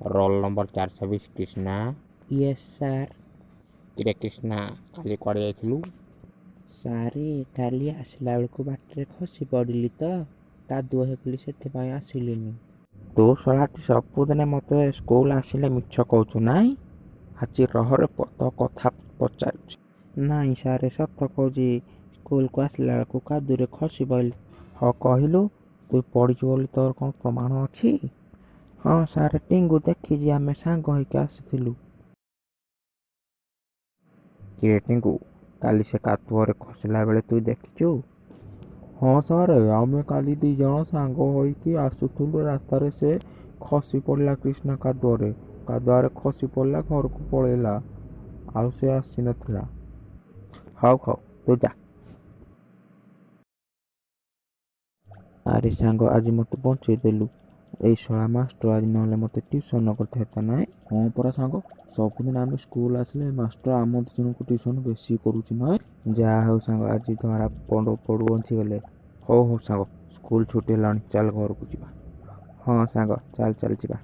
Roll number 420, Krishna. Yes sir. କିରେ କ୍ରିଷ୍ଣା, କାଲି କୁଆଡ଼େ ଯାଇଥିଲୁ? ସାରେ, କାଲି ଆସିଲା ବେଳକୁ ବାଟରେ ଖସି ପଡ଼ିଲି ତ, କାଦୁଅ ହେଇଗଲି, ସେଥିପାଇଁ ଆସିଲିନି। ତୁ ଶଳା ସବୁଦିନେ ମୋତେ ସ୍କୁଲ ଆସିଲେ ମିଛ କହୁଛୁ ନାଇଁ? ଆଜି ରହରେ, ତୋ କଥା ପଚାରୁଛି। ନାଇଁ ସାରେ, ସତ କହୁଛି, ସ୍କୁଲକୁ ଆସିଲା ବେଳକୁ କାଦୁଅରେ ଖସି ପଡ଼ିଲି। ହଉ କହିଲୁ, ତୁ ପଡ଼ିଛୁ ବୋଲି ତୋର କ'ଣ ପ୍ରମାଣ ଅଛି? ହଁ ସାରେ, ଟିଙ୍ଗୁ ଦେଖିଛି, ଆମେ ସାଙ୍ଗ ହେଇକି ଆସିଥିଲୁ। କିରେ ଟିଙ୍ଗୁ, କାଲି ସେ କାଦୁଅରେ ଖସିଲା ବେଳେ ତୁ ଦେଖିଛୁ? ହଁ ସାରେ, ଆମେ କାଲି 2 ଜଣ ସାଙ୍ଗ ହୋଇକି ଆସୁଥିଲୁ, ରାସ୍ତାରେ ସେ ଖସି ପଡ଼ିଲା। କ୍ରିଷ୍ଣା କାଦୁଅରେ ଖସି ପଡ଼ିଲା, ଘରକୁ ପଳେଇଲା, ଆଉ ସେ ଆସିନଥିଲା। ହଉ ହଉ, ତୁ ଯା। ଆରେ ସାଙ୍ଗ, ଆଜି ମୋତେ ବଞ୍ଚେଇ ଦେଲୁ। ଏଇ ଶଳା ମାଷ୍ଟର ଆଜି ନହେଲେ ମୋତେ ଟ୍ୟୁସନ୍ କରିଥାନ୍ତା ନାଇଁ? ହଁ ପରା ସାଙ୍ଗ, ସବୁଦିନ ଆମେ ସ୍କୁଲ ଆସିଲେ ମାଷ୍ଟର ଆମ 2 ଜଣଙ୍କୁ ଟ୍ୟୁସନ୍ ବେଶୀ କରୁଛି ନାଇଁ? ଯାହା ହଉ ସାଙ୍ଗ, ଆଜି ଧରା ପଡୁ ପଡୁ ବଞ୍ଚିଗଲେ। ହଉ ହଉ ସାଙ୍ଗ, ସ୍କୁଲ ଛୁଟି ହେଲାଣି, ଚାଲ ଘରକୁ ଯିବା। ହଁ ସାଙ୍ଗ, ଚାଲ ଚାଲ ଯିବା।